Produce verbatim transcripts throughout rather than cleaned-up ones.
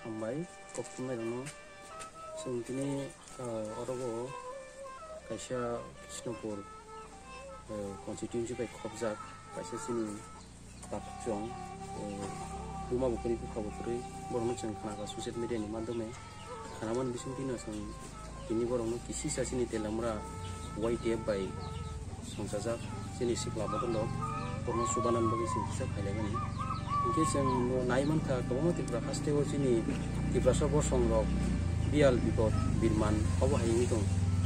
Hambai, koktwmai rokno. Chwng tini, ah, oro bo kaisa Krishnapur, eh, constituency bai khopjak, kaisa chini takhukchwng, eh, buma bukhuri bukha bukhuri, borokno chwng khnakha social media ni madhyome. Khanaman bisingtwino chwng tini borokno kisisa chini Telamra Y T F bai songchajak chini sikla bodol rok, borokno chubanani bagwi chwng kisa phailaimani. Hinkhe chwng no nai mankha, kwbangma Tripura haste o chini Tiprasa bosong rok biyal bipod birman obo hai wngwi tong.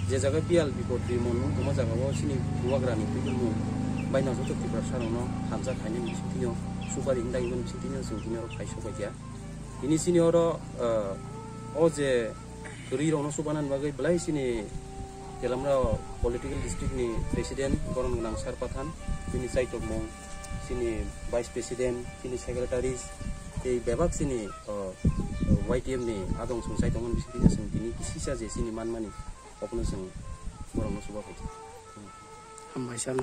Je jaga biyal bipod birman wng tongma jaga o chini bubagrani tubumung bai no joto Tiprasa rokno hamjak hainani bisingtwino, supari hindaimani bisingtwino chwng tini oro phai sok bai kha. Tini chini oro, ah, o je kwrwi rokno chubanani bagwi belai chini Telamra political district ni president Goron Gwnang Sir Pathan, bini chaitokmung, chini vice president, chini secretaries, tei bebak chini, ah, Y T F ni adong chwng chaitokmani bisingtwino chwng tini kisisa je chini manmani, obono chwng borokno chuba phai kha. Hambai sir.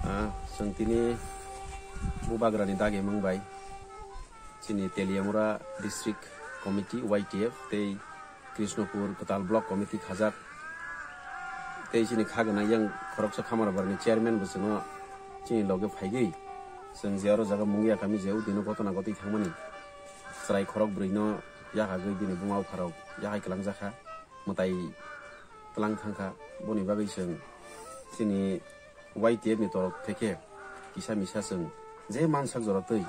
Ah, chwng tini bubagrani dagimung bai chini Teliamura District Committee, Y T F, tei Krishnapur Kwtal Block Committee khajak, tei chini kha gwnang yang khoroksa Khamarabarni chairman bo chwngno chini loge phaigwi, chwng je oro jaga mungya kami je udino gotona gotwi thangmani chwrai khorok brwino yakagwi bini buma bupharok yakhai kwlangjakha, mwtai twlang thangkha. Boni bagwi chwng chini Y T F ni torof theke kisa misa chwng je mansak jora twi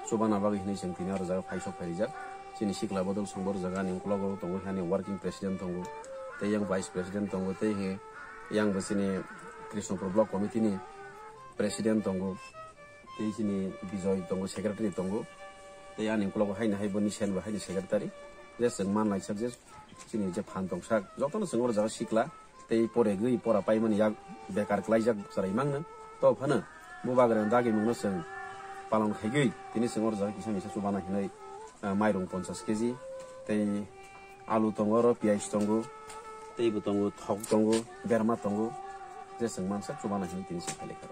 chubana bagwi hinwi chwng tini oro jaga phaisok phairijak. Chini sikla bodol songbo oro jaga ani uklogo tongo, ani working president tongo, tei yang vice president tongo, tei he yang bo chini Krishnapur Block Committee ni president tongo, tei chini Bijoy tongo, secretary tongo, tei ani uklogo haino hai bo Nisen bo haino secretary. Je chwng manlaijak je chini je phan tongsak, jotono chwng oro jaga sikla tei poregwi pora paimani yak bekar klaijak chwrai mangno. To phano bubagrani dagimungno chwng palon khaigwi tini chwng oro jaga kisa misa chubana hinwi, ah, mairung ponchas keji tei alu tongo, oro piyaj tongo, teibo tongo, thok tongo, berma tongo, je chwng mansak chubana hinwi tini chwng khailai kha.